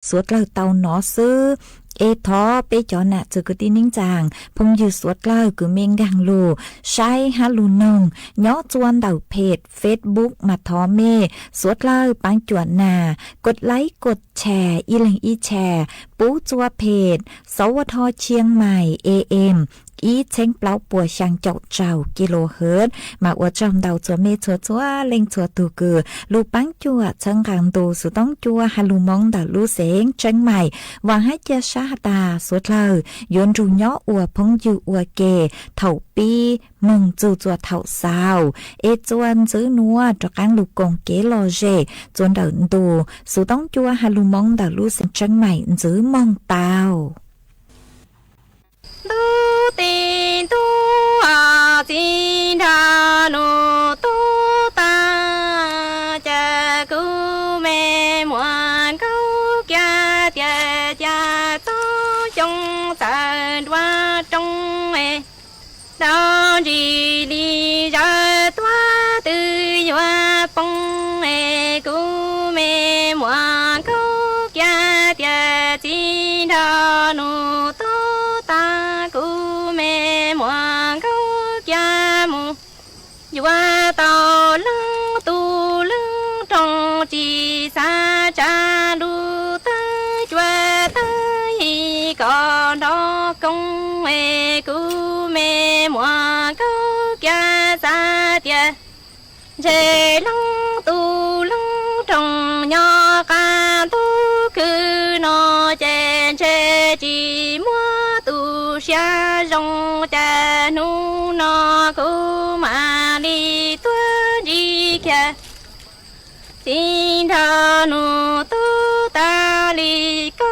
suav dlawg tau nov xwb. Es thov peb cov nam txiv kwv tij neej tsa, phooj ywg suav dlawg kwv me nkaag lug saib hab lug noog nyob txua ntawm phem Facebook mas thov mej suav dlawg paab cuam nas kod laib kod chais ib leeg ib chais pub txua phem Sawv Ua Dho Chiang Mai A M ib txheeb plaub puas xyaa caum rau kilohertz. Mas ua tsaug ntau txhua mej txhua txhua leej txhua tug kws lug paab cuam txhawb nqaa ntu xuv toob cua has lug Moob ntawm lub xeev Tsheeb Maim. Vaam hab ca sab has tas suav dlawg yuav nrug nyob ua phooj ywg ua ke thaum pib moog txug txua thaum xaus. Es txua ntxiv nuav rov qaab lug koom kev lom zem txua ntawm ntu xuv toob cua has lug Moob ntawm lub xeev Tsheeb Maim ntxiv moog tau. Ntub tes ntub, txiv nraug nus tub tag, cas kuv me muam Nkauj Kiag tias cas txob xyoo txawm nruab rooj es, rau ntsis li zawv tuab twg yuav poob es, kuv me muam Nkauj Kiag tias txiv nraug nus tub tag, kuv me muam Nkauj Kiag mus yuav tau leej tub leej rooj, tsis xav tsa lub teeb cua teeb yig kom nrov koob es, kuv me muam Nkauj Kiag xav tias ntshe leej tub leej rooj nyob qab ntuj khw no ces ntshe tsis muaj tus siab zoo, cas hnub no kuv mam li tuaj ntsib kiag txiv nraug nus tub tag li ko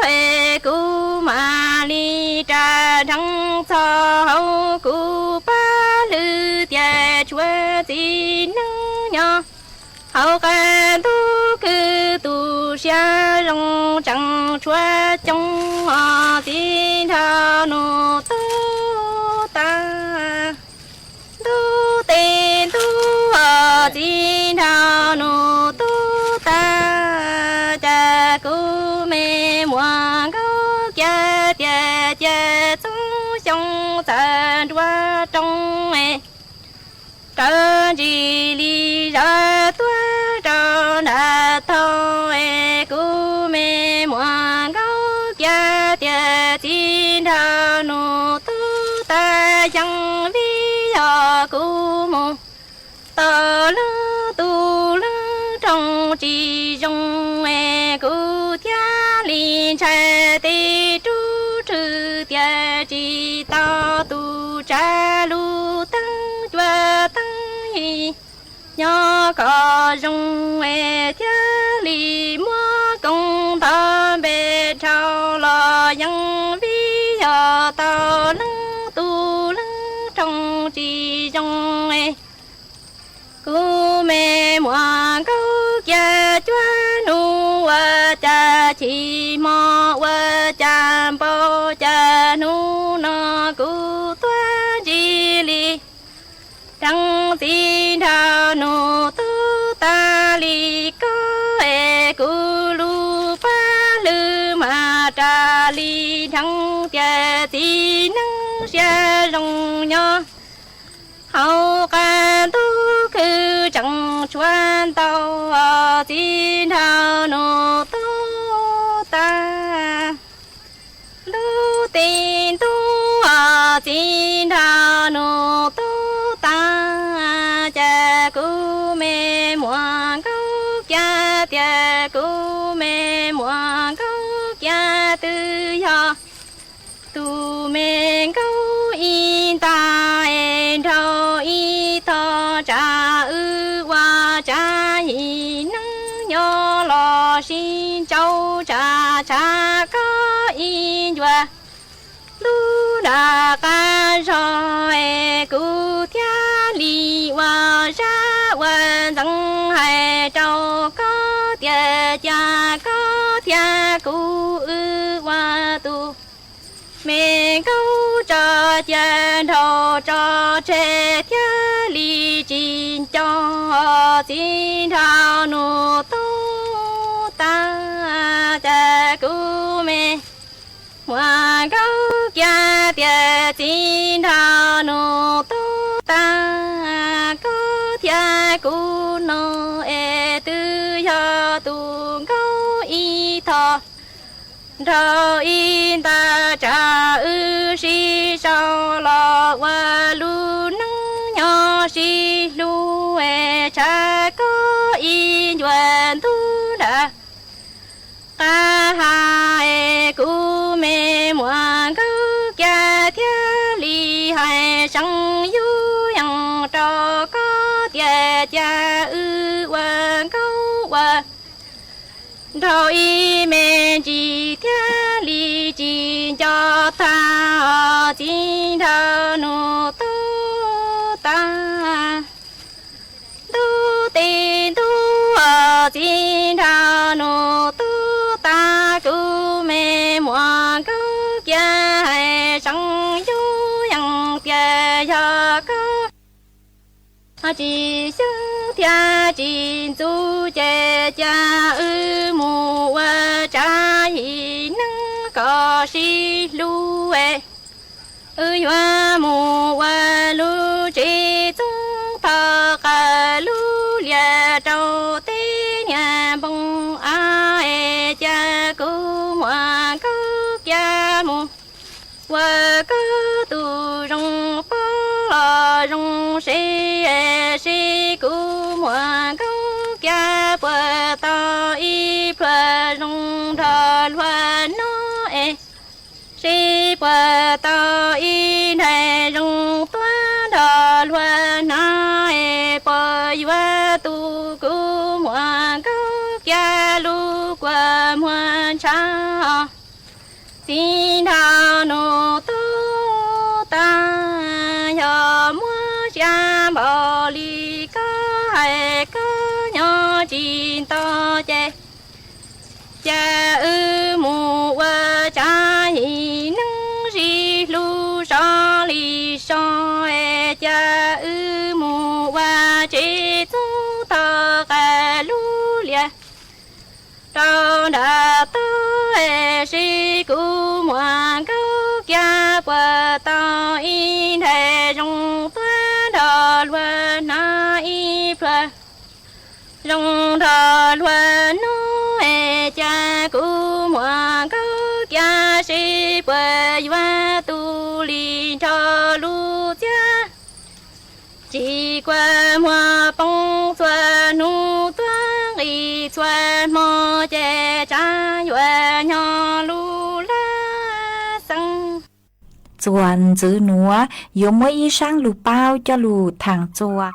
es, kuv mam li rov nrheev txog hauv kuv paj hlwb tias tshuav txiv neej nyob hauv qab ntuj khw, tus siab zoo tseem tshuav coob os, txiv nraug nus tub tag. Ntub tes ntub, txiv nraug nus tub tag, cas kuv me muam Nkauj Kiag tias cia txob xyoo txawm nruab rooj es, rau ntsis li zawv tuab rau nram tog es, kuv me muam Nkauj Kiag tias txiv nraug nus tub tag, yeej vim yog kuv mus tau leej tub leej rooj tsis zoo es, kuv thiaj li ntshai tes rub rhwv tias tsis tau tus tsa lub teeb cua teeb yig nyob kom zoo es, thiaj li muab koob ntov npe dhau los, yeej vim yog tau leej tub leej rooj tsis zoo es, kuv me muam Nkauj Kiag cuaj hnub ua cas chim, hmo ua cas npau, cas hnub no kuv tuaj ntsib li dheev txiv nraug nus tub tag li ko es, kuv lub paj hlwb mas raws li dheev tias txiv neej siab zoo nyob hauv qab ntuj khw tseem tshuav ntau, txiv nraug nus tub tag. Ntub tes ntub, txiv nraug nus tub tag, cas kuv me muam Nkauj Kiag tias kuv me muam Nkauj Kiag twb yog tus me nkauj ib ntag es, nraug ib tog, tsam wb ua tsam yim neej nyob los sib ntsaub, tsam tshav koj ib ncua lub nram qab zog es, kuv thiaj li ua zaj ua ntxeev hais rau koj tias, cas koj thiab kuv wb ua tus me nkauj tso cia, nraug tso tseg thiaj li tsis nco, txiv nraug nus tub tag, cas Kuv me muam Nkauj Kiab tias txiv nraug nus tub tag, koj thiab kuv no es twb yog tus nkauj ib tog. Nraug ib nta tsam wb sib sau los ua lub neej nyob sib hlub es tshav koj ib ncua ntuj nram qab ha. Es kuv me muam Nkauj Kiab thiaj li hais seev yub yees rau koj tias cas wb ua nkauj ua nraug ib me ntsis thiaj li tsis nco tag os txiv nraug nus tub tag. Ntuj teb ntuj os txiv nraug nus tub tag, kuv me muam Nkauj Kiab hais seev yub yees tias yog koj tsis xyeeb thiab tsis ntxub ces cas wb mus ua tsav yim neej kom sib hlub es wb yuav mus ua lub tsev txoob tog qab lub liaj rau tej niag npoo av es cas kuv muam Nkauj Kiab mus ua koj tus zoo, pab los zoo seb, seb kuv muam Nkauj Kiab puas tau ib pluag zoo nrog luag noj es, seb puas tau ib nthais zoo tuaj nrog luag hnav es puas yuav tu kuv muam Nkauj Kiab lub kua muag ntshav. Txiv nraug nus tub tag, yog muab siab npaum li koj hais koj nyob tsis nto ces cas wb mus ua tsav yim neej sib hlub sov li so es cas wb mus ua tsev txoob tog qab lub liaj rau nram toj es seb kuv muam Nkauj Kiab puas tau ib nthais zoo tuaj nrog luag hnav ib pluag zoo nrog luag noj es cas kuv muam Nkauj Kiab seb puas yuav tu li nrog lub txiaj. Tsis kua muag poob txhua hnub tuaj nqis txhua hmo ces tsam yuav nyob lub laj xeeb. Txuas ntxwv nuav yuav muab ib saab lug paub coj lug thaam txuas.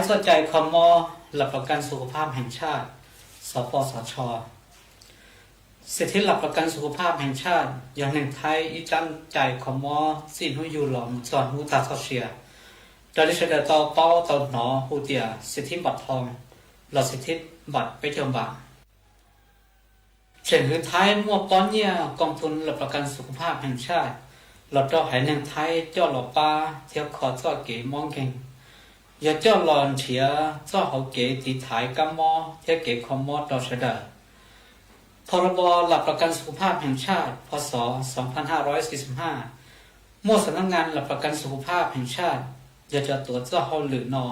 Txoj cai kho mob หลักประกันสุขภาพแห่งชาติ สปสช. สิทธิหลักประกันสุขภาพแห่งชาติ yog neeg Thaib ib tsab cai kho mob txij hnub yug los mus txog hnub tag txoj sia, raws li sawv daws tau paub tau hnov hu tias สิทธิบัตรทอง los สิทธิบัตร peb caug npam. Tseem hwv Thaib muaj pob nyiaj กองทุนหลักประกันสุขภาพแห่งชาติ los rau haiv neeg Thaib coj los pab thiab kho txoj kev mob nkeeg, yog coj los nrhiav txoj hauv kev tiv thaiv kab mob thiab kev kho mob rau sawv daws. พรบ หลักประกันสุขภาพแห่งชาติ พ.ศ. สองพันห้าร้อยสี่สิบห้า muaj สำนักงานหลักประกันสุขภาพแห่งชาติ yog cov tuav txoj hauj lwm no.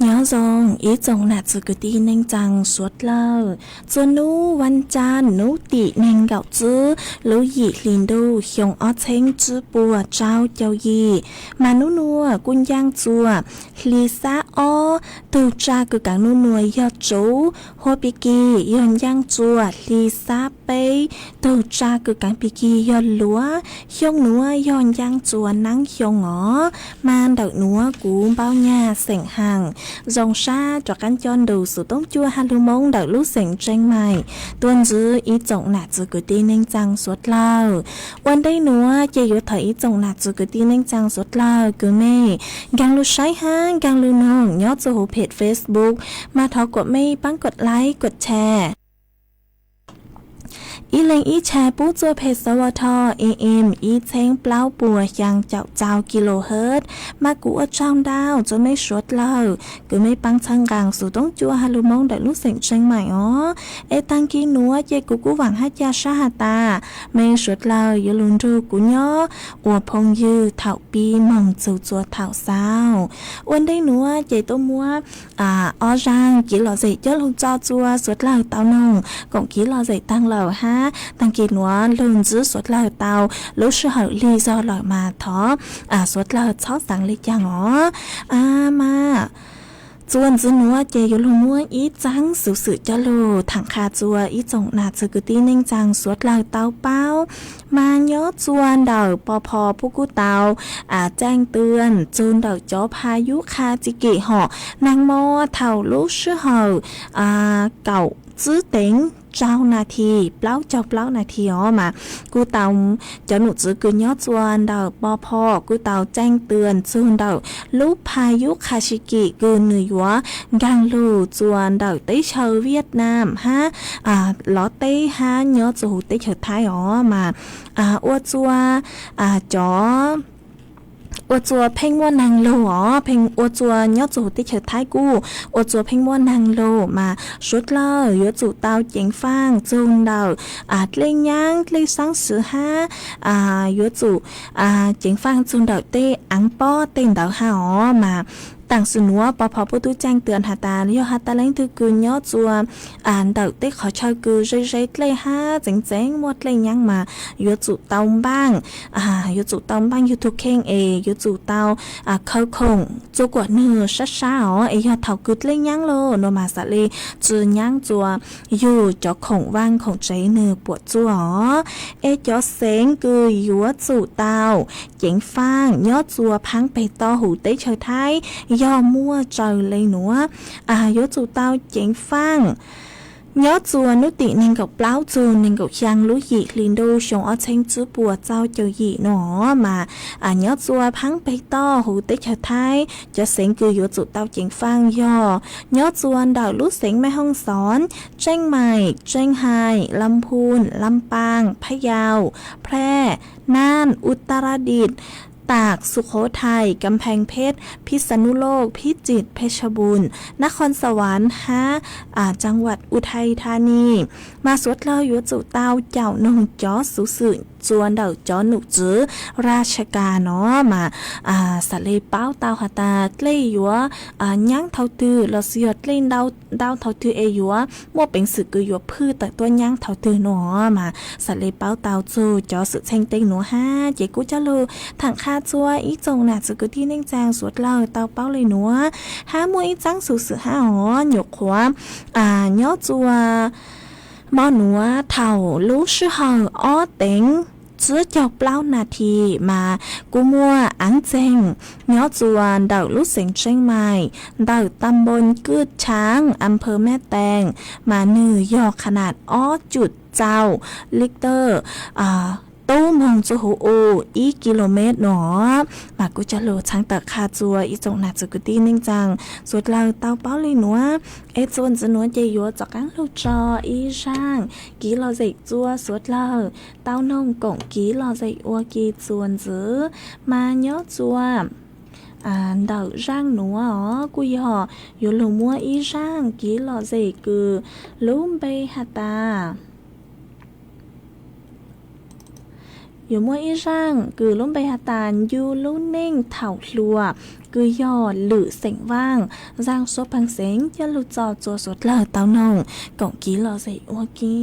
Nyob zoo ib tsoom nam txwv kwv tij neej tsaa suav dlawg, txuas nub vas cas nub tim neeg nkaum tswb lub yim hli ntuj xyoo ob txheeb tsib puas rau caug yim, mas nub nuav kuj ncaaj txuas hli xab ob. Tug tsa kws kaav nub nuav yog tsuv huab pig kig, yog ncaaj txuas hli xab peb. Tug tsa kws kaav pig kig yog luav. Xyoo nuav yog ncaaj txuas naab xyoo os. Mas ntawm nuav kuv Npaub Nyag xeem Haas zoo sab rov qaab coj ntu xuv toob cuaj hab lug Moob ntawm lub xeem Tseej Maim tuaj ntsib ib tsoom nam txwv kwv tij neej tsaa suav dlawg. Ua ntej nuav ces yuav thov ib tsoom nam txwv kwv tij neej tsaa suav dlawg kws mej nkaag lug saib hab nkaag lug noog nyob txug huv phem Facebook, mas thov kuas mej paab kuas like kuas share. Ib leeg ib share pub txuj phem sawv tho AM ib txheeb plaub puas xyaa caum rau kilohertz, mas kuv ua tsaug ntau rua mej suav dlawg kws mej paab txhawb nqaa xuv toob cuaj hab lug Moob ntawm lub xeem Tseej Maim os. Es taag kis nuav ces kuv kuj vaam hab ca sab has tas mej suav dlawg yuav lug nrug kuv nyob ua phooj ywg thaum pib moog txug txua thaum xaus. Ua ntej nuav ces tuaj muab ob zaaj kev lom zem coj lug tso txua suav dlawg tau noog koom kev lom zem taag lawm hab taag kis nuav lug ntsib suav dlawg tau lub sij hawm lig zog lawm mas thov suav dlawg txhob xaav le caag os. Mas txuas ntxiv nuav ces yuav lug muab ib txaab xuv xwm coj lug thaam qha txua ib tsoom nam txwv kwv tij neej tsaa suav dlawg tau paub. Mas nyob txua ntawm Pov Phov puab kuj tau tseej twam txug ntawm cov pha yub qha txi kim hom naag mo thaum lub sij hawm kaum tsib teev rau nas this plaub caug plaub nas this os mas kuj tau cov nom tswv kws nyob txua ntawm Pov Phov kuj tau tseej twam txug ntawm lub pha yub qha txi kim kws nwg yuav nkaag lug txua ntawm teb chaws Vietnam hab lov teb hab nyob txug huv teb chaws Thaib os mas ua txua cov ua txua pheej muaj naag lug os, pheej ua txua nyob txug huv teb chaws Thaib kuj ua txua pheej muaj naag lug mas suav dlawg yuav tsum tau ceev faaj txug ntawm dlej nyaab dlej saab swv hab yuav tsum ceev faaj txug ntawm tej aav pob tej ntawd hab os mas taam sim nuav Pov Phov puab tub tseej twam has tas yog has tas leej twg kws nyob txua ntawm tej qhov chaw kws ze ze dlej hab txeev txeev muaj dlej nyaab mas yuav tsum tau npaaj, yuav tsum tau npaaj yug tug kheej es yuav tsum tau khaws khoom txua kuam nwg sab sab os es yog thaum kws dlej nyaab lawm no mas xaav le tsi nyaab txua yug cov khoom vaaj khoom tsev nwg puam txuaj os. Es cov xeev kws yuav tsum tau ceev faaj nyob txua phaab peg toj huv teb chaws Thaib yog muaj raws le nuav, yuav tsum tau ceev faaj Nyob txua hnub tim nees nkaum plaub txug nees nkaum xyaa lub yim hli ntuj xyoo ob txheeb tsib puas txaug caum yim no mas, nyob txua phaab peg toj huv teb chaws Thaib, cov xeev kws yuav tsum tau ceev faaj yog nyob txua ntawm lub xeev Mej Hooj Xoob, Tseej Maim, Tseej Haim, Lam Phun, Lam Paaj, Phab Yau, Phraj, Naj, Utaradit, Taak, Sukhothai, Kamphee Phet, Phij Xa Nub Loj, Phij Tsit, Phej Xa Bun, Nab Khon Xa Wan hab Tsaang Vam Uthai Tha Nis. Mas suav dlawg yuav tsum tau caum noog cov xuv xwm txua ntawm cov nom tswv raj tsha kas no mas, xam le paub tau has tas dlej yuav nyaab thaus twg lossis yog dlej ntau thaus twg es yuav muaj peev xwm kws yuav phwj tawm tuab nyaab thaus twg no mas xam le paub tau txug cov xwm txheej teeb nuav hab. Ces kuv coj lug thaam qha txua ib tsoom nam txiv kwv tij neej tsaa suav dlawg tau paub le nuav hab. Muaj ib txaab xuv xwm hab os, nyuam qhuav nyob txua mo nuav thaum lub sij hawm ob teev tsib caug plaub nas this mas kuj muaj aav txeeg nyob txua ntawm lub xeev Tseej Maim, ntawm ta npo Kwj Tshaav, a phawv Mej Tees, mas nwg yog qha nam ob cum txaus li tawm tub moog txug huv u ib ki lo mev no. Mas kuv coj lug txhaav tawm qha txua ib tsoom nam txiv kwv tij neej tsaa suav dlawg tau paub le nuav. Es txuas ntxiv nuav ces yuav rov qaab lug tso ib zaaj kiv lom zem txua suav dlawg tau noog koom kiv lom zem ua ke txuas ntxiv. Mas nyob txua ntawm zaaj nuav os kuj yog yuav lug muab ib zaaj kiv lom zem kws lub npe has tas, yuav muab ib zaaj kws lub npe has tas Ncu Lub Neej Thaum Hluas kws yog lwm xeem vaaj, zaaj suab pheej xeev coj lug tso txua suav dlawg tau noog koom kiv lom zem ua ke.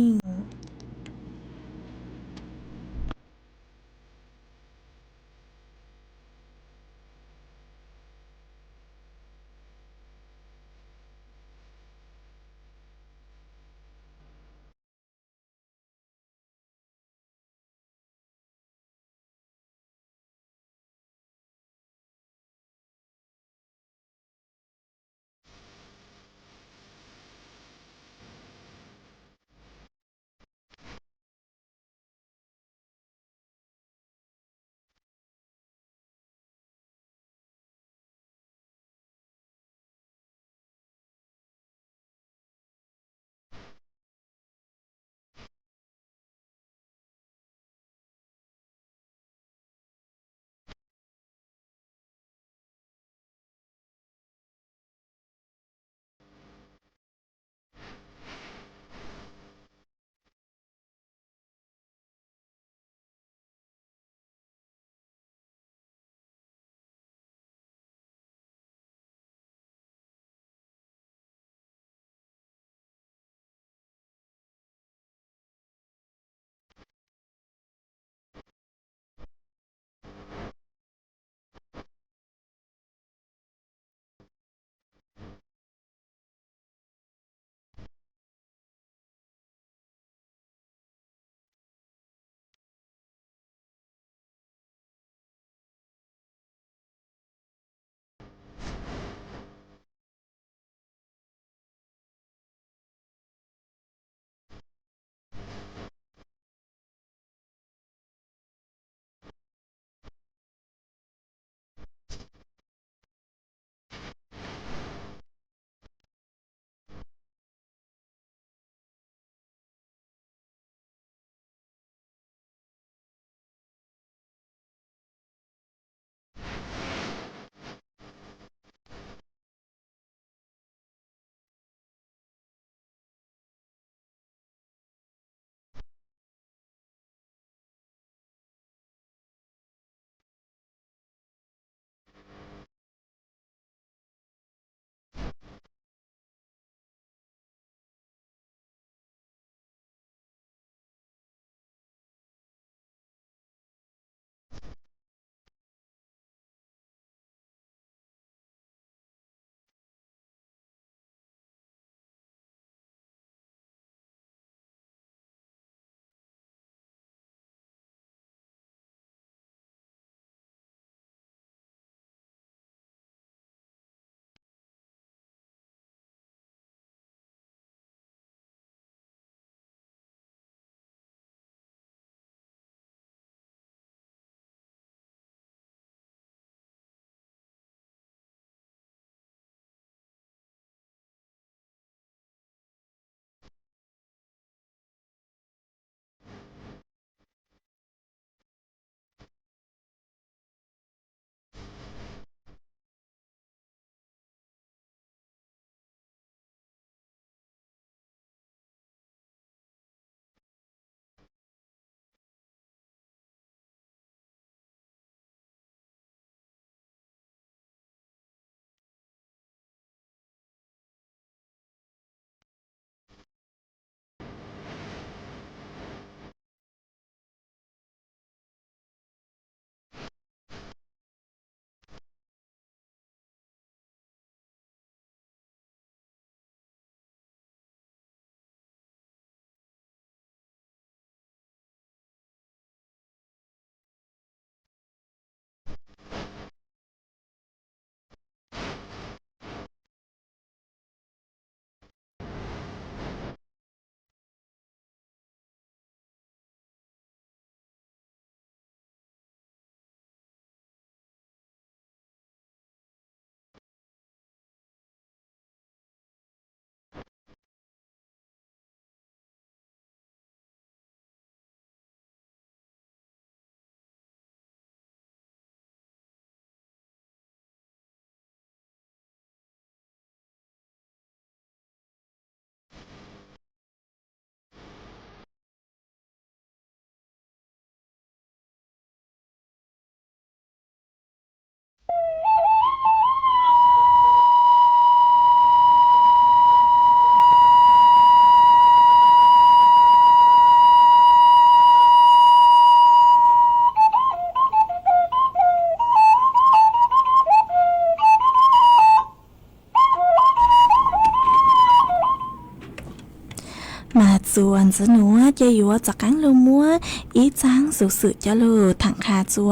Txuas ntxiv nuav ces yuav rov qaab lug muab ib txaab xuv xwm coj lug thaam qha txug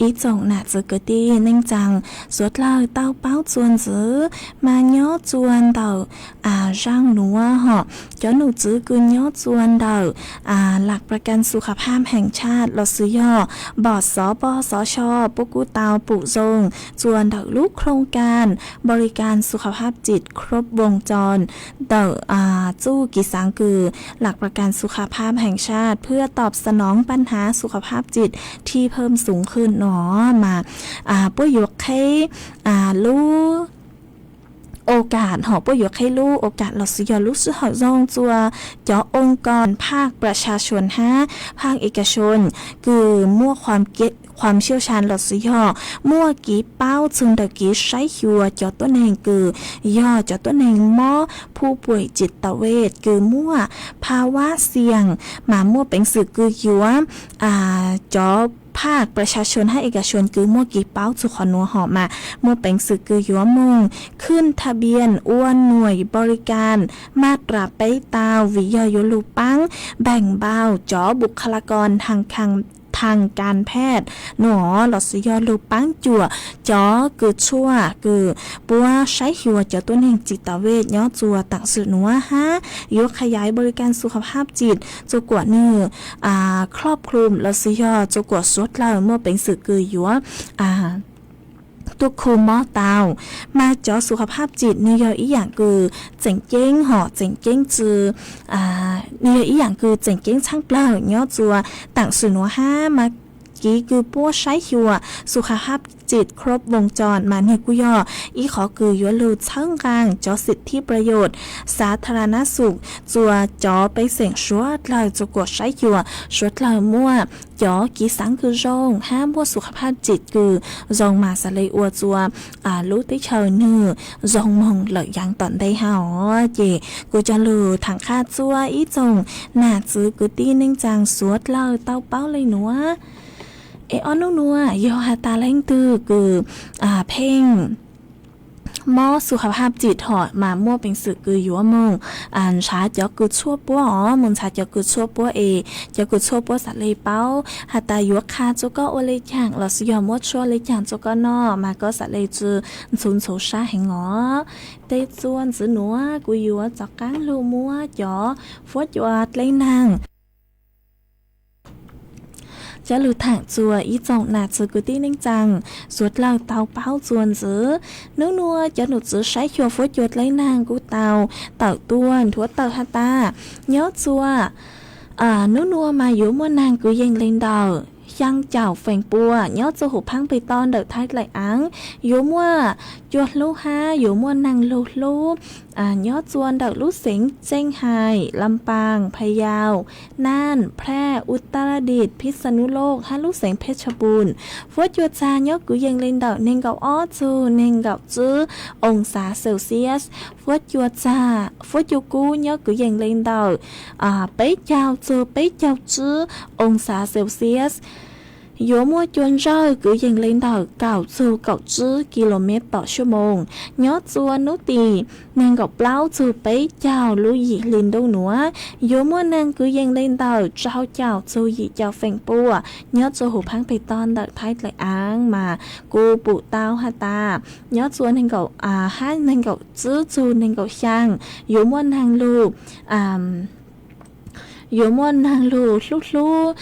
ib tsoom nam txwv kwv tij neej tsaa suav dlawg tau paub txuas ntxiv mas nyob txuas ntawm zaaj nuav hom, cov num txwv kws nyob txuas ntawm หลักประกันสุขภาพแห่งชาติ los sis yog บสปสช puab kuj tau pum zoo txuas ntawm lub โครงการบริการสุขภาพจิตครบวงจร ntawm txuj kev xaav kws หลักประกันสุขภาพแห่งชาติ เพื่อตอบสนองปัญหาสุขภาพจิตที่เพิ่มสูงขึ้น no mas puab yuav qheb lub okam hom, puab yuav qheb lub okam los sis yog lub sij hawm zoo txuas cov องค์กรภาคประชาชน hab ภาคเอกชน kws muaj ความเชี่ยวชาญ los sis yog muaj kev paub txug ntawm kev saib xyuas cov tuab neeg kws yog cov tuab neeg mob ผู้ป่วยจิตเวช kws muaj ภาวะเสี่ยง mas muaj peev xwm kws yuav cov ภาคประชาชน hab เอกชน kws muaj kev paub txug qhov nuav hom mas muaj peev xwm kws yuav moog ขึ้นทะเบียน ua หน่วยบริการมาตรา peb tau vim yog yuav lug paab แบ่งเบา cov บุคลากรทางการแพทย์ no los sis yog lug paab cuam cov kws tshuaj kws puab saib xyuas cov tuab neeg จิตเวช nyob txuas taam sim nuav hab yuav ขยายบริการสุขภาพจิต txug kuas nwg ครอบคลุม los sis yog txug kuas suav dlawg muaj peev xwm kws yuav tuaj khu mob tau. Mas cov สุขภาพจิต nwg yog ib yaam kws tseem ceeb hom tseem ceeb tsi, nwg yog ib yaam kws tseem ceeb tshaaj plawg nyob txuas taam sim nuav hab mas kev kws puab saib xyuas สุขภาพจิตครบวงจร mas nwg kuj yog ib qhov kws yuav lug txhawb nqaa cov สิทธิประโยชน์สาธารณสุข txuas cov pej xeem suav dlawg txug kuas saib xyuas suav dlawg muaj cov kev xaav kws zoo hab muaj สุขภาพจิต kws zoo mas xaav le ua txuas lub teb chaws nwg zoo moog lawm yaav tom ntej hab os. Ces kuv coj lug thaam qha txuas ib tsoom nam txwv kwv tij neej tsaa suav dlawg tau paub le nuav. Es ob nub nuav yog has tas leej twg kws pheej mob สุขภาพจิต hom mas muaj peev xwm kws yuav moog nrhav cov kws tshuaj puab os, moog nrhav cov kws tshuaj puab es cov kws tshuaj puab xaav le paub has tas yuav qha rua koj ua le caag los sis yog muab tshuaj le caag rua koj noj mas koj xaav le tsi ntxhuv ntxhuv sab heev os. Tej txuas ntxiv nuav kuv yuav rov qaab lug muab cov fuab cua dleb naag coj lug thaam txuas ib tsoom nam txwv kwv tij neej tsaa suav dlawg tau paub txuas ntxiv. Nub nuav cov num txwv saib xyuas fuab cua dleb naag kuj tau tawm tuaj nthuav tawm has tas nyob txuas nub nuav mas yuav muaj naag kwv yees le ntawm xyaa caum feem pua nyob txuas huv phaab peg toj ntawm Thaib dlaim aav, yuav muaj cua hlub hab yuav muaj naag lug hlub nyob txuas ntawm lub xeev Tseej Hais, Lam Paas, Phas Yaus, Naj, Phraj, Utaradis, Phij Xas Nus Loj hab lub xeev Phej Tshaj Pun. Fuab cua txag nyob kwv yees le ntawm neeg nkaum ob txug neeg nkaum tsib oo xav Celsius. Fuab cua txag, fuab cua kub nyob kwv yees le ntawm peb caug txug peb caug tsib oo xav Celsius. Yuav muaj cua ntsawj kwv yees le ntawm kaum txug kaum tsib kilomev tom suab moos. Nyob txuas nub tim neeg nkaum plaub txug peb caug lub yim hli ntuj nuav, yuav muaj naag kwv yees le ntawm rau caum txug yim caum feem pua nyob txuas huv phaab peg toj ntawm Thaib dlaim aav mas kuj pum tau has tas nyob txuas neeg nkaum hab neeg nkaum tsib txug neeg nkaum xyaa yuav muaj naag lug yuav muaj naag lug hlub hlub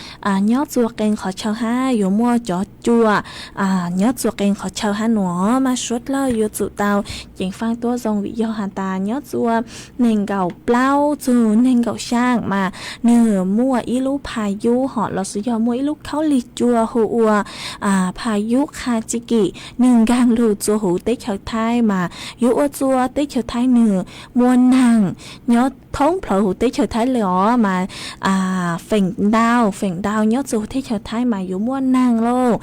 nyob txuas qee qhov chaw hab yuav muaj cov cua nyob txuas qee qhov chaw hab nuav mas suav dlawg yuav tsum tau ceev faaj tuab zoo vim yog has tas nyob txuas neeg nkaum plaub txug neeg nkaum xyaa mas nwg muaj ib lub phas yub hom los sis yog muaj ib lub khaub lig cua hu ua phas yub Kha Tsi Kim, nwg nkaag lug txuas huv teb chaws Thaib mas yuav ua txuas teb chaws Thaib nwg muaj naag nyob thoob plhawv huv teb chaws Thaib le os mas feem ntau feem ntau nyob txuas huv teb chaws Thaib mas yuav muaj naag lauj.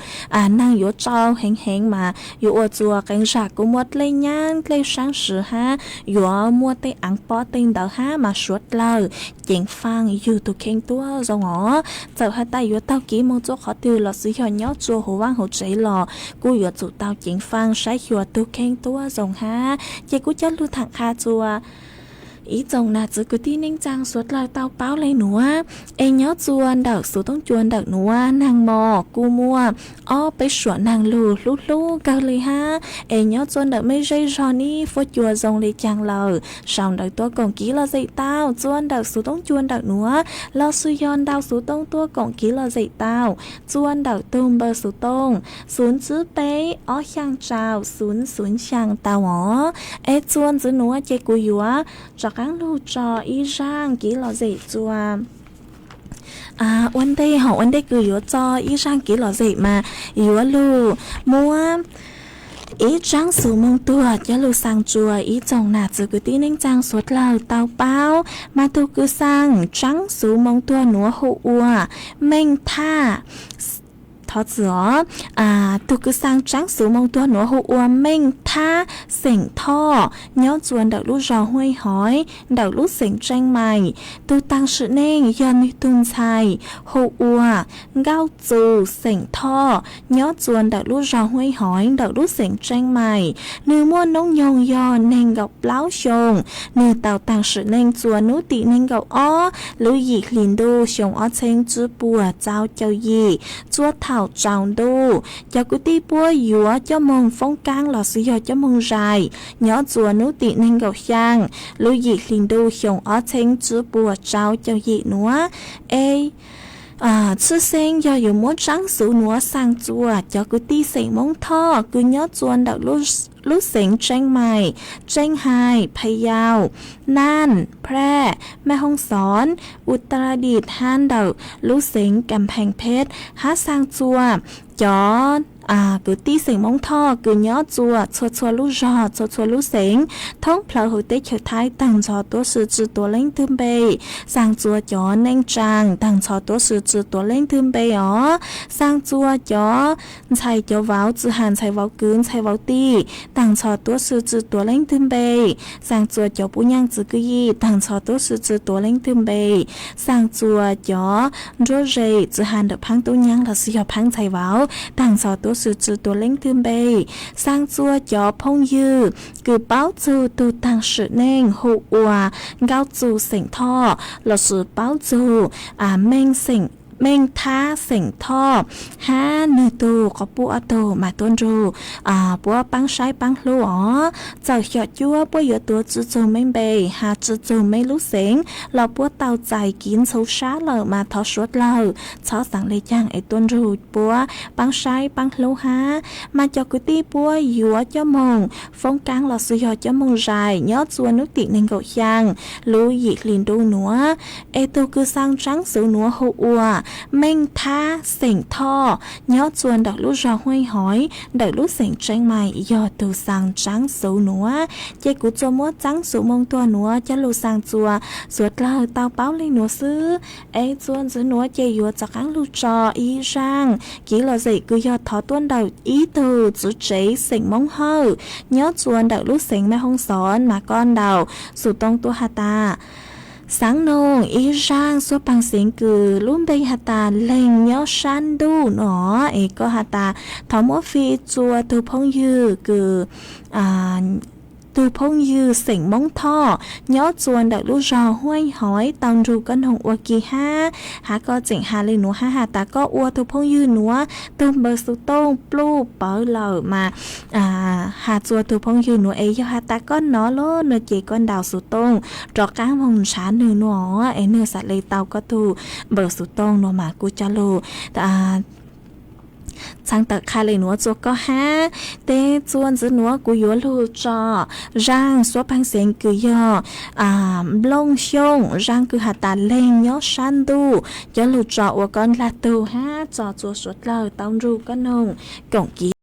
Naag yuav tsau heev heev mas yuav ua txuas qee zag kuj muaj dlej nyab dlej saab swv hab yuav muaj tej aav pob tej ntawd hab mas suav dlawg ceev faaj yug tug kheej tuab zoo os. Txawm has tas yuav taug kev moog txuas qhov twg los xwb yog nyob txuas huv vaaj huv tsev los kuj yuav tsum tau ceev faaj saib xyuas tug kheej tuab zoo hab. Ces kuv coj lug thaam qha txuas Ib tsoom nam txiv kwv tij neej tsaa suav dlawg tau paub le nuav, es nyob txua ntawm xuv toob cua ntawm nuav, naag mos kuj muaj ob peb suam naag lug hlub hlub kawg le hab. Es nyob txua ntawm mej zej zog nib fuab cua zoo le caag lawm, sau ntawv tuaj koom kev lom zem tau txua ntawm xuv toob cua ntawm nuav, lossis yog ntau xuv toob tuaj koom kev lom zem tau txua ntawm tug npawb xuv toob xwb, tsib peb ob xyaa rau xwb xwb xyaa tau os. Es txua ntxiv nuav ces kuv yuav rov qaab lug tso ib zaaj kev lom zem txua ua ntej. Hov ua ntej kws yuav tso ib zaaj kev lom zem mas yuav lug muab ib tsaab xuv moo tuag coj lug xaa txua ib tsoom nam txiv kwv tij neej tsaa suav dlawg tau paub. Mas tug kws xaa tsaab xuv moo tuag nuav hu ua Meej Thaj. Thov txim os, tug kws xaa tsaab xuv moo tuag nuav hu ua Meej Thaj xeem Thoj, nyob txua ntawm lub zog Huaj Hoiv ntawm lub xeev Tseeb Mais. Tug taag sim neej yog nwg tug ntxhais hu ua Nkauj Txus xeem Thoj, nyob txua ntawm lub zog Huaj Hoiv ntawm lub xeev Tseeb Mais. Nwg muaj noob nyoog yog neeg nkaum plaub xyoo. Nwg tau taag sim neej txua nub tim neeg nkaum ob lub yim hli ntuj xyoo ob txheeb tsib puas tsau caum yim. Txua thaum tsaus ntuj, cov kwv tij puab yuav coj moog foob kaab lossis yog coj moog zais nyob txua nub tim neeg nkaum xyaa lub yim hli ntuj xyoo ob txheeb tsib puas tsau caum yim nuav. Es tshwj xeeb yog yuav muab tsaab xuv nuav xaa txua cov kwv tij xeem Moob Thoj kws nyob txua ntawm lub xeev Tseeb Mais, Tseeb Hais, Pha Yau, Naj, Phaj, Mej Hoob Xov, Utaradit hab ntawm lub xeev Kampheeb Pheb, hab xaa txua cov kwv tij xeem Moob Thoj kws nyob txua txhua txhua lub zog txhua txhua lub xeev thoob plawg huv teb chaws Thaib, taag nrho tuab si tsi tuav leej twg npe. Xaa txua cov neej tsaa, taag nrho tuab si tsi tuav leej twg npe os. Xaa txua cov ntxhais cov vauv, tsi has ntxhais vauv kwv ntxhais vauv tij, taag nrho tuab si tsi tuav leej twg npe. Xaa txua cov pub nyaaj txwv kwv yij, taag nrho tuab si tsi tuav leej twg npe. Xaa txua cov nruab zes, tsi has ntawm phaab tub nyaab lossis yog phaab ntxhais vauv, taag nrho tuab si tsi tuav leej twg npe. Xaa txua cov phooj ywg kws paub txug tug taag sim neej hu ua Nkauj Txus xeem Thoj lossis paub txug Meej Thab xeem Thoj, hab nwg tug quas puj ob tug mas tuab nrug puab paab saib paab hlub os. Txawm xyom cuab puab yuav tuav tsi txug mej npe, has tsi txug mej lub xeev los puab tau txais kev ntxhov sab lawm mas thov suav dlawg txhob xaav le caag es tuab nrug puab paab saib paab hlub hab. Mas cov kwv tij puab yuav coj moog foob kaab lossis yog coj moog zais nyob txua nub tim neeg nkaum xyaa lub yim hli ntuj nuav. Es tug kws xaa tsaab xuv nuav hu ua Meej Thab xeem Thoj, nyob txua ntawm lub zog Huaj Hoiv ntawm lub xeev Tseeb Mais yog tug xaa tsaab xuv nuav. Ces kuv tsuas muab tsaab xuv moo tuag nuav coj lug xaa txua suav dlawg tau paub le nuav xwb. Es txua ntxiv nuav ces yuav rov qaab lug tso ib zaaj kev lom zem kws yog thov tuaj ntawm ib tug txiv tsev xeem Moob Hawj nyob txua ntawm lub xeev Mej Hoob Xov mas koj ntaus xuv tooj tuaj has tas, xaav noog ib zaaj suab paag xeev kws lub npe has tas Leeg Nyob Sab Ntuj no, es koj has tas thov muab fij txua tug phooj ywg kws tug phooj ywg xeem Moob Thoj nyob txua ntawm lub zog Huaj Hoiv tau nrug koj noog ua ke hab. Hab koj tseem has le nuav hab has tas koj ua tug phooj ywg nuav tug npawb xuv tooj pluj pawv lawm mas has txua tug phooj ywg nuav es yog has tas koj nov lawm no ces koj ntaus xuv tooj rov qaab moog nrhav nwg nuav es nwg xaav le tau koj tug npawb xuv tooj nuav mas kuv coj lug txhaav tawm qha le nuav txua koj hab. Teb txua ntxiv nuav kuv yuav lug tso zaaj suab paag xeev kws yog Nplooj Xyooj, zaaj kws has tas Leeg Nyob Sab Ntuj, coj lug tso ua koj dlaag tug hab tso txua suav dlawg tau nrug koj noog koom kiv.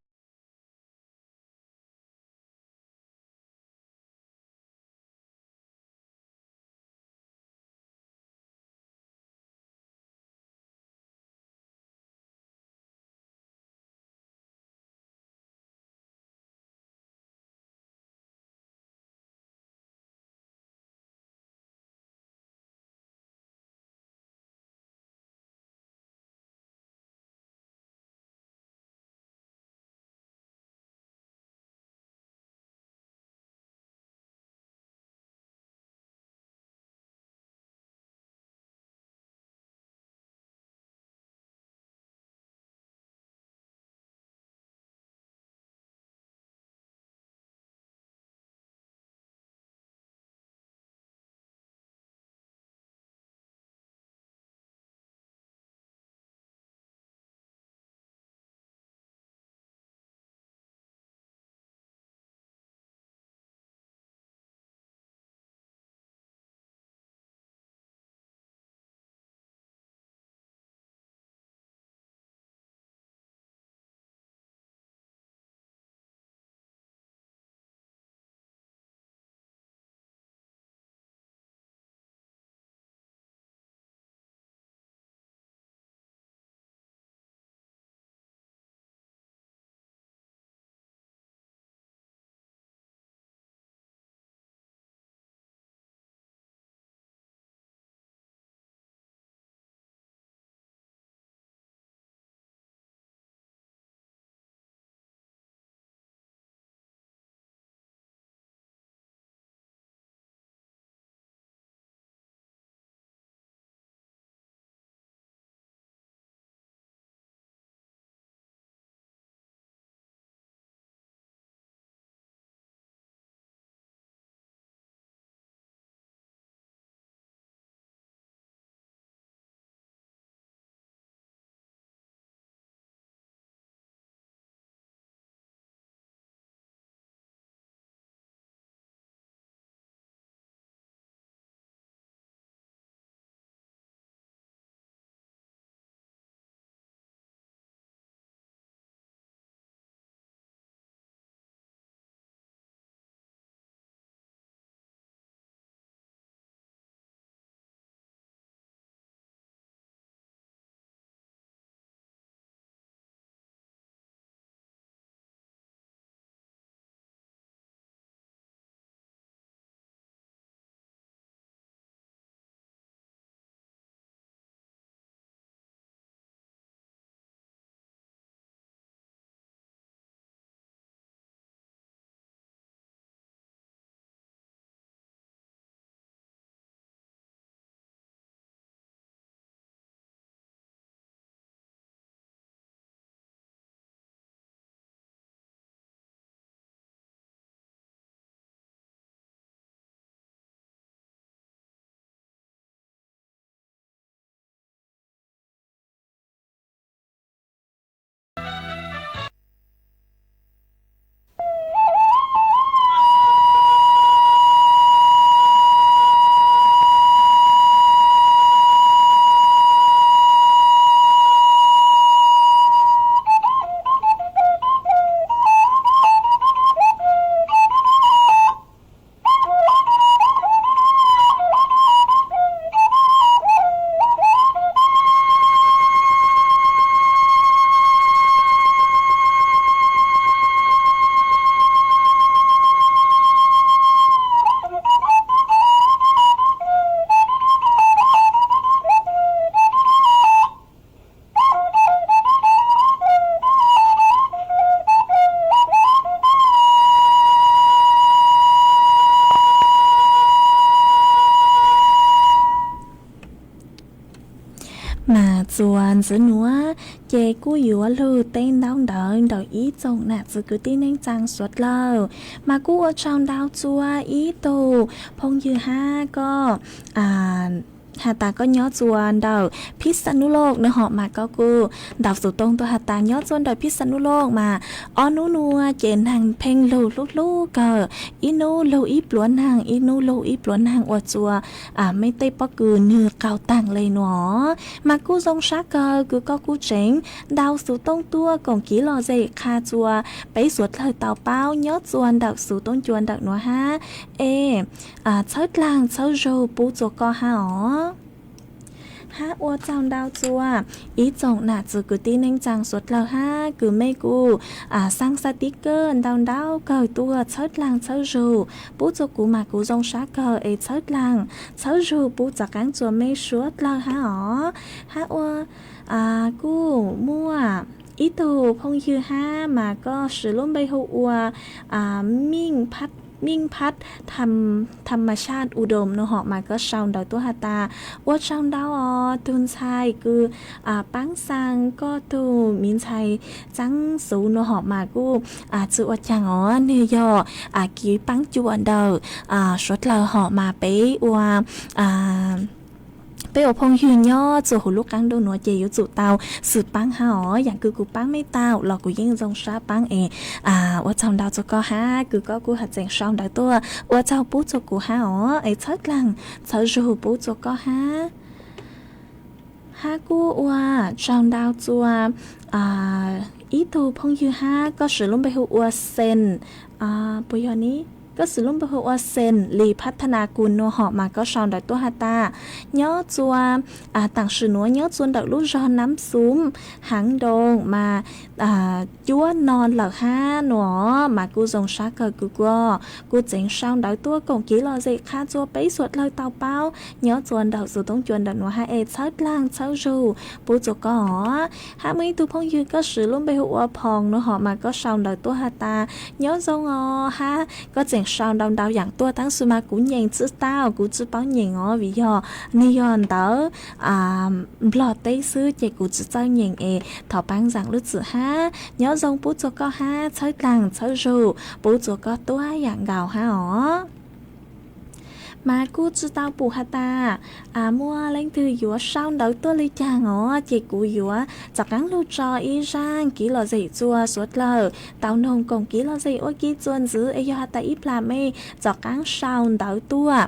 txwv nuav, ces kuj yuav lug teb ntaub ntawv ntawm ib tsoom nam txwv kwv tij neej tsaa suav dlawg. Mas kuj ua tsaug ntau txug ib tug phooj ywg hab koj has tas koj nyob txug ntawm Phij Xas Nuj Looj nua hom mas koj kuj ntaus xuv tooj tuaj has tas nyob txug ntawm Phij Xas Nuj Looj mas ob nub nua ces naag pheej lug hlub hlub kawg, ib nub lug ib pluav naag, ib nub lug ib pluav naag ua txug mej tej pob kws nwg qaug taag le nua. Mas kuj zoo sab kawg kws koj kuj tseem ntaus xuv tooj tuaj koom kiv lom zem qha txug peb suav dlawg tau paub nyob txug ntawm xuv tooj cua ntawm nuav hab. Es txhawb dlaag txhawb zug pub txug koj hab os. Hab ua tsaug ntau txug ib tsoom nam txwv kwv tij neej tsaa suav dlawg hab kws mej kuj xaa xaa tib kawg ntau ntau kawg tuaj txhawb dlaag txhawb zug pub txug kuv mas kuv zoo sab kawg es txhawb dlaag txhawb zug pub txav qaab txug mej suav dlawg hab os. Hab ua kuj muaj ib tug phooj ywg hab mas koj swv lub npe hu ua Meej Phab Tham Mas Xaj U Doom nua hom mas koj sau ntawv tuaj has tas ua tsaug ntau os tug ntxhais kws paab xaa koj tug miv ntxhais txaab xuv nua hom mas kuj tsi ua caag os nwg yog kiv paab cuam ntawm suav dlawg hom mas peb ua peb ua phooj ywg nyob txug huv lub qaab ntuj nuav ces yuav tsum tau xwm paab hab os. Yaam kws kuv paab mej tau los kuv yeej zoo sab paab es ua tsaug ntau txug koj hab kws koj kuj has tseem sau ntawv tuaj ua tsaug pub txug kuv hab os es txhawb dlaag txhawb zug pub txug koj hab. Hab kuj ua tsaug ntau txug ib tug phooj ywg hab koj swv lub npe hu ua Xeem, puas yog ne, koj swv lub npe hu ua Xeem Lis Phab Thab Nas Kus nua hom mas koj sau ntawv tuaj has tas nyob txug taam sim nuav nyob txug ntawm lub zog Nab Xum Haav Doog mas cuab no lawm hab nua mas kuj zoo sab kawg kws koj kuj tseem sau ntawv tuaj koom kiv lom zem qha txug peb suav dlawg tau paub nyob txug ntawm xuv tooj cua ntawm nuav hab es txhawb dlaag txhawb zug pub txug koj os. Hab muaj ib tug phooj ywg koj swv lub npe hu ua Phoo nua hom mas koj sau ntawv tuaj has tas nyob zoo os hab koj tseem sau ntau ntau yaam tuaj tab sis mas kuv nyeem tsi tau, kuv tsi paub nyeem os vim yog nwg yog ntawv Nplog teb xwb ces kuv tsi txawj nyeem es thov paab zaam lub txim hab nyob zoo pub txug koj hab txhawb dlaag txhawb zug pub txug koj tuab yaam nkaus hab os. Mas kuj tsi tau pum has tas muaj leej twg yuav sau ntawv tuaj le caag os ces kuv yuav rov qaab lug tso ib zaaj kiv lom zem txug suav dlawg tau noog koom kiv lom zem ua ke txuas ntxiv es yog has tas ib plag mej rov qaab sau ntawv tuaj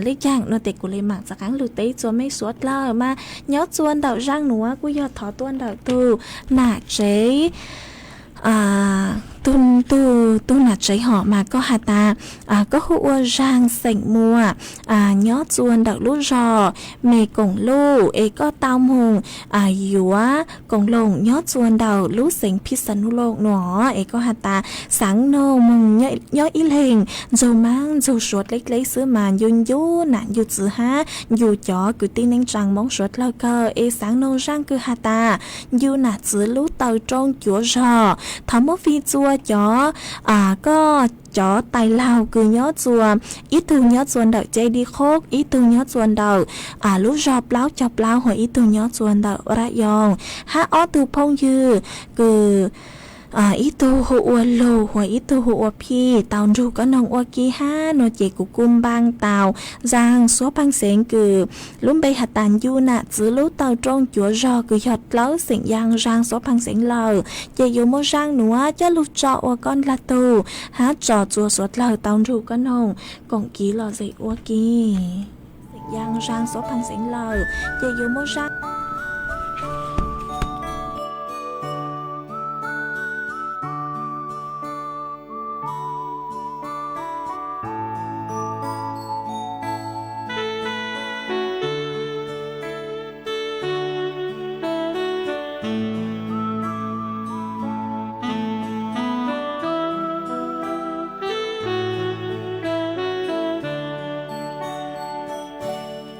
le caag no tes kuv le maam rov qaab lug teb txug mej suav dlawg mas nyob txug ntawm zaaj nuav kuj yog thov tuaj ntawm tug nam tsev tug, tug nam tsev hom mas koj has tas koj hu ua Zaag xeem Muas nyob txug ntawm lub zog Me Koom Luj es koj tau moog yuav koom loos nyob txug ntawm lub xeev Phij Xas Nuj Looj nua es koj has tas xaav noog moog nyob ib leeg ntsug maab ntsug suav dleb dleb xwb mas ncu ncu nam ncu txwv hab ncu cov kwv tij neej tsaa Moob suav dlawg kawg es xaav noog zaaj kws has tas ncu nam txwv lub taw rooj cuav zog. Thov muab fij txua cov koj cov tais laug kws nyob txug ib tug nyob txug ntawm Cai Di Qhob, ib tug nyob txug ntawm lub zog Plaub Caug Plaub hos ib tug nyob txug ntawm Raj Yoo. Hab ob tug phooj ywg kws ib tug hu ua Lug hos ib tug hu ua Phij tau nrug koj noog ua ke hab nua ces kuv kuj npaa tau zaaj suav phaag xeev kws lub npe has tas ncu nam txwv lub taw rooj cuav zog kws yog dlawb xeem Yaj zaaj suav phaag xeev lawm ces yuav muab zaaj nuav coj lug tso ua koj ntaag tug hab tso txua suav dlawg tau nrug koj noog koom kiv lom zem ua ke. Xeem Yaj zaaj suav phaag xeev lawm ces yuav muab zaaj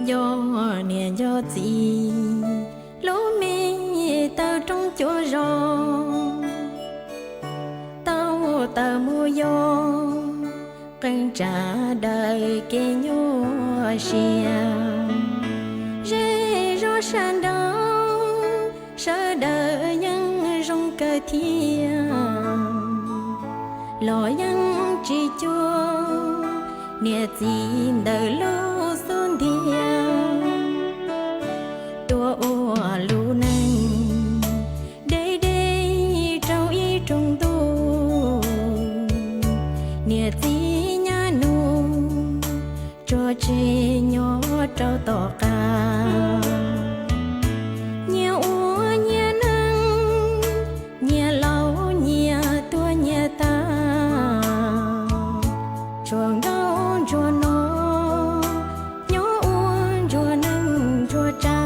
Nco niam nco txiv, lub me taw rooj cuav zog, tau taws mus yog qee tsav daws kev nyuaj siab. Zej zog sab nraud tiag los yeej tsis cuag niam txiv ntawm lub xub ntiag. Tuaj ua lub neej deb deb rooj ib rooj ntuj, niam txiv nyab nus tso tseg nyob rau tom qab. Nyias ua nyias neej, nyias laus nyias tuag nyias tas, tsuas nkauj ntsuag no nyob ua ntsuag neej ntsuag tsav.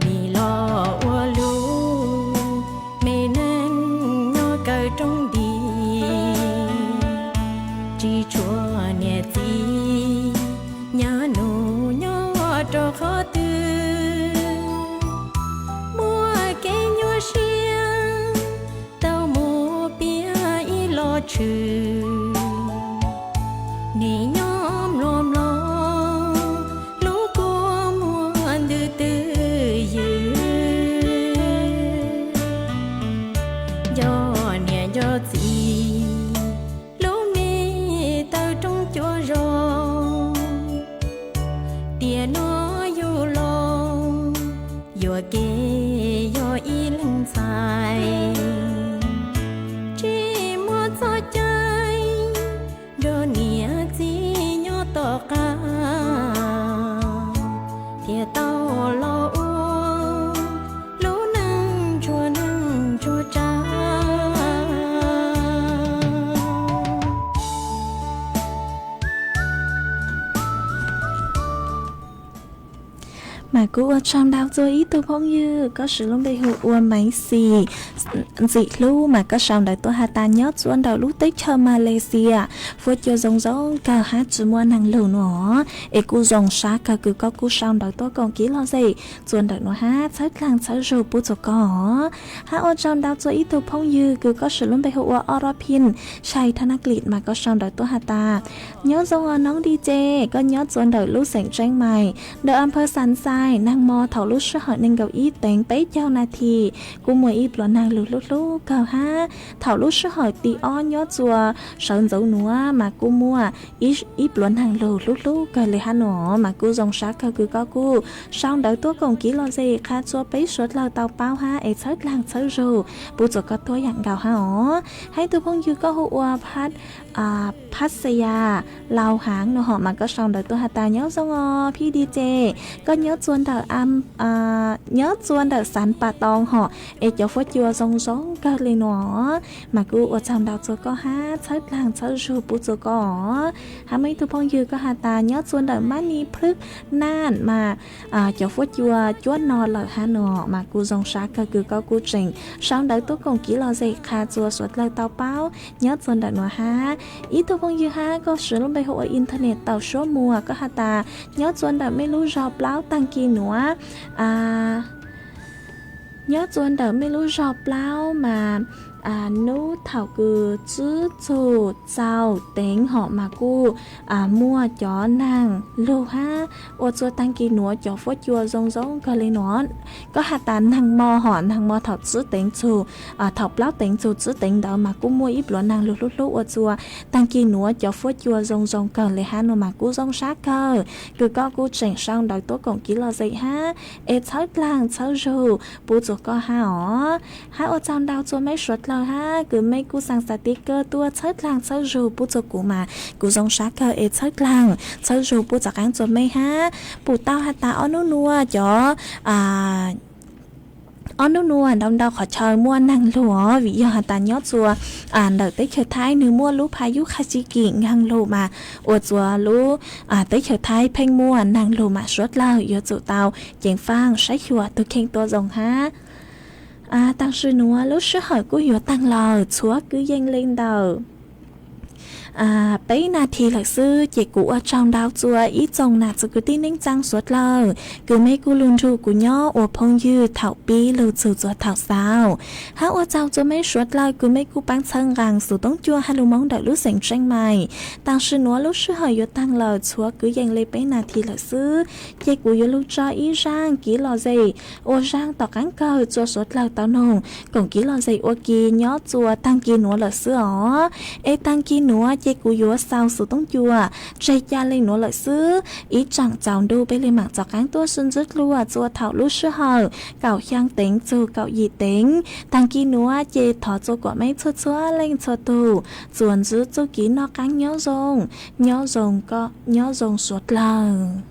Nim los ua lub me neej nyob kaw rooj nti, tsis tshuav niam txiv nyab nus nyob rau qhov twg. Muaj kev nyuaj siab tau mus piav ib los tshwm, nim nyob mluas mluas lub kua muag ntws twj ywm. Nco niam nco txiv lub me taw rooj cua zos, tiam no yus los yuam kev yog ib leeg ntxhais, tsis muaj txoj cai nrog niam txiv nyob tom qab, thiaj tau los ua lub neej ntsuag neej ntsuag tsav. Mas kuv ua tsaug ntau txog ib tug phooj ywg, koj swm lub npe hu ua Maiv Xis Ntxim Hlub, mas koj sau ntawv tuaj has tas nyob txua ntawm lub teb chaws Malaysia, fuab cua zoo zoo kawg hab tsi muaj neeg lug no, es kuj zoo sab kawg kws koj kuj sau ntawv tuaj koom kiv lom zem txua ntawm nuav hab txhawb dlaag txhawb zug pub txug koj. Hab ua tsaug ntau txug ib tug phooj ywg kws koj swm lub npe hu ua Orophim Sai Thanaklis, mas koj sau ntawv tuaj has tas nyob zoo os noob D J, koj nyob txua ntawm lub xeem Tseeb Mais, ntawm a phawv Xav Xais, nag mo thaum lub sij hawm nees nkaum ib teev peb caug nas this kuj muaj ib pluas neeg lug hlub hlub kawg hab thaum lub sij hawm tim ob nyob txua sawv ntxuv nuav mas kuj muaj ib pluas neeg lug hlub hlub kawg le hab no, mas kuj zoo sab kawg kws koj kuj sau ntawv tuaj koom kiv lom zem qha txua peb suav dlawg tau paub hab es txhawb dlaag txhawb zug pub txug koj tuab yaam nkaus hab os. Hab ib tug phooj ywg koj hu ua Phab Xaya Lau Haav no hom, mas koj sau ntawv tuaj has tas nyob zoo os Phij D J, koj nyob txua ntawm, nyob txua ntawm Xav Pas Too hom, es cov fuab cua zoo zoo kawg le no, mas kuj ua tsaug ntau txug koj hab txhawb dlaag txhawb zug pub txug koj os. Hab muaj ib tug phooj ywg koj has tas nyob txua ntawm Mab Nis Plhwb Naj mas cov fuab cua cuab no lawm hab no, mas kuj zoo sab kawg kws koj kuj tseem sau ntawv tuaj koom kiv lom zem qha txua suav dlawg tau paub nyob txua ntawm nuav hab. Ib tug phooj ywg hab koj swm lub npe hu ua Internet Tau Suab Muas, koj has tas nyob txua ntawm mej lub zog plaub taag kis nuav, nyob txua ntawm mej lub zog plaub mas nub thaum kws tsib txug txaus teev hom mas kuj muaj cov naag lug hab ua txua taag kis nuav cov fuab cua zoo zoo kawg le no. Koj has tas naag mo hom, naag mo thaum tsib teev txug, thaum plaub teev txug tsib teev ntawd mas kuj muaj ib pluas naag lug hlub hlub ua txua taag kis nuav cov fuab cua zoo zoo kawg le hab no, mas kuj zoo sab kawg kws koj kuj tseem sau ntawv tuaj koom kiv lom zem hab es txhawb dlaag txhawb zug pub txug koj hab os. Hab ua tsaug ntau txua mej suav dlawg hab kws mej kuj xaa xav tiv kawg tuaj txhawb dlaag txhawb zug pub txug kuv, mas kuv zoo sab kawg es txhawb dlaag txhawb zug pub txug qaab txua mej hab. Pum tau has tas ob nub nuav cov ob nub nuav ntau ntau qhov chaw muaj naag lug os, vim yog has tas nyob txua ntawm teb chaws Thaib nwg muaj lub pha yub qha tsi kim naag lug mas ua txua lub teb chaws Thaib pheej muaj naag lug mas suav dlawg yuav tsum tau ceev faaj saib xyuas tug kheej tuab zoo hab. Taam sim nuav lub sij hawm kuj yuav taag lawm, txhua kwv yees le ntawm peb nas this lawm xwb ces kuv ua tsaug ntau txua ib tsoom nam txiv kwv tij neej tsaa suav dlawg kws mej kuj lug nrug kuv nyob ua phooj ywg thaum pib lug txug txua thaum xaus. Hab ua tsaug txua mej suav dlawg kws mej kuj paab txhawb nqaa xuv toob cua hab lug moob ntawm lub xeem Tseej Maim. Tam sim nuav lub sij hawm yuav taag lawm, tshuav kwv yees le peb nas this lawm xwb, ces kuv yuav lug tso ib zaaj kiv lom zem ua zaaj tom qaab kawg txua suav dlawg tau noog koom kiv lom zem ua ke nyob txua taag kis nuav lawm xwb os. Es taag kis nuav ces kuv yuav xaus xuv toob cua tseg ca le nuav lawm xwb. Ib tsaam tsaus ntuj peb le maam rov qaab tuaj sib ntsib dlua txua thaum lub sij hawm kaum xyaa teev txug kaum yim teev. Taag kis nuav ces thov txua kuas mej txhua txhua leej txhua tug txuas ntsib txuj kev noj qaab nyob zoo, nyob zoo suav dlawg.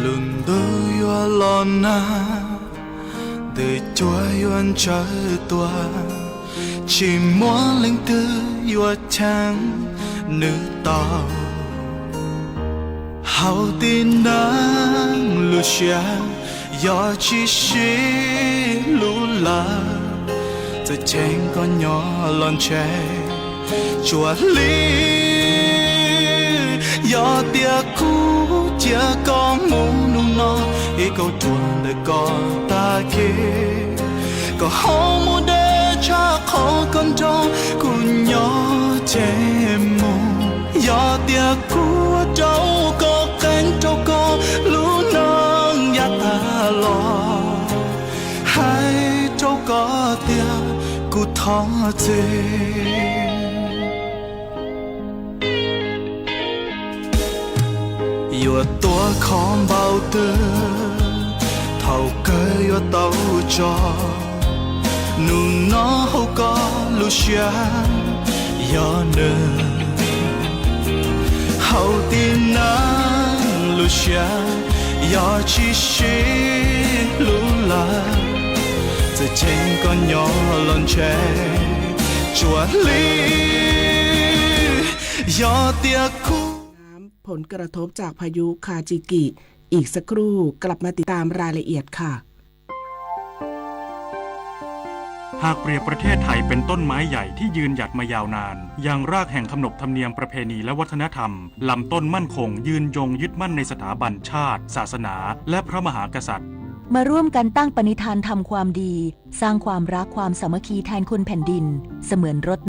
Lub ntuj yuav los nag, ntws cuab yuav ntsawj tuaj, tsis muaj leej twg yuav cheem nws tau. Hauv tib neeg lub siab yog tsis sib hlub lawm, txawm cheem koj nyob los ntshe tsuas hli. Yog tias kuv cia koj mus hnub no, ib kauj ruam ntawm koj tag kis, koj ho mus deb tshaj qhov koj nrog kuv nyob ces mus. Yog tias kuv ua rau koj qeeb rau koj lub neej yav tag los, hais rau koj tias kuv thov txim. Yuav tuav kho npaum twg, thaum kawg yuav tau tso. Hnub no hauv koj lub siab yog nws, hauv tib neeg lub siab yog tsis sib hlub lawm, txawm cheem koj nyob los ntshe tsuas hli. Yog tias kuv ผลกระทบจากพายุคาจิกิ อีกสักครู่กลับมาติดตามรายละเอียดค่ะ หากเปรียบประเทศไทยเป็นต้นไม้ใหญ่ที่ยืนหยัดมายาวนาน ยังรากแห่งขนบธรรมเนียมประเพณีและวัฒนธรรม ลำต้นมั่นคงยืนยงยึดมั่นในสถาบันชาติ ศาสนา และพระมหากษัตริย์ มาร่วมกันตั้งปณิธานทำความดี สร้างความรักความสามัคคีแทนคุณแผ่นดิน เสมือนรด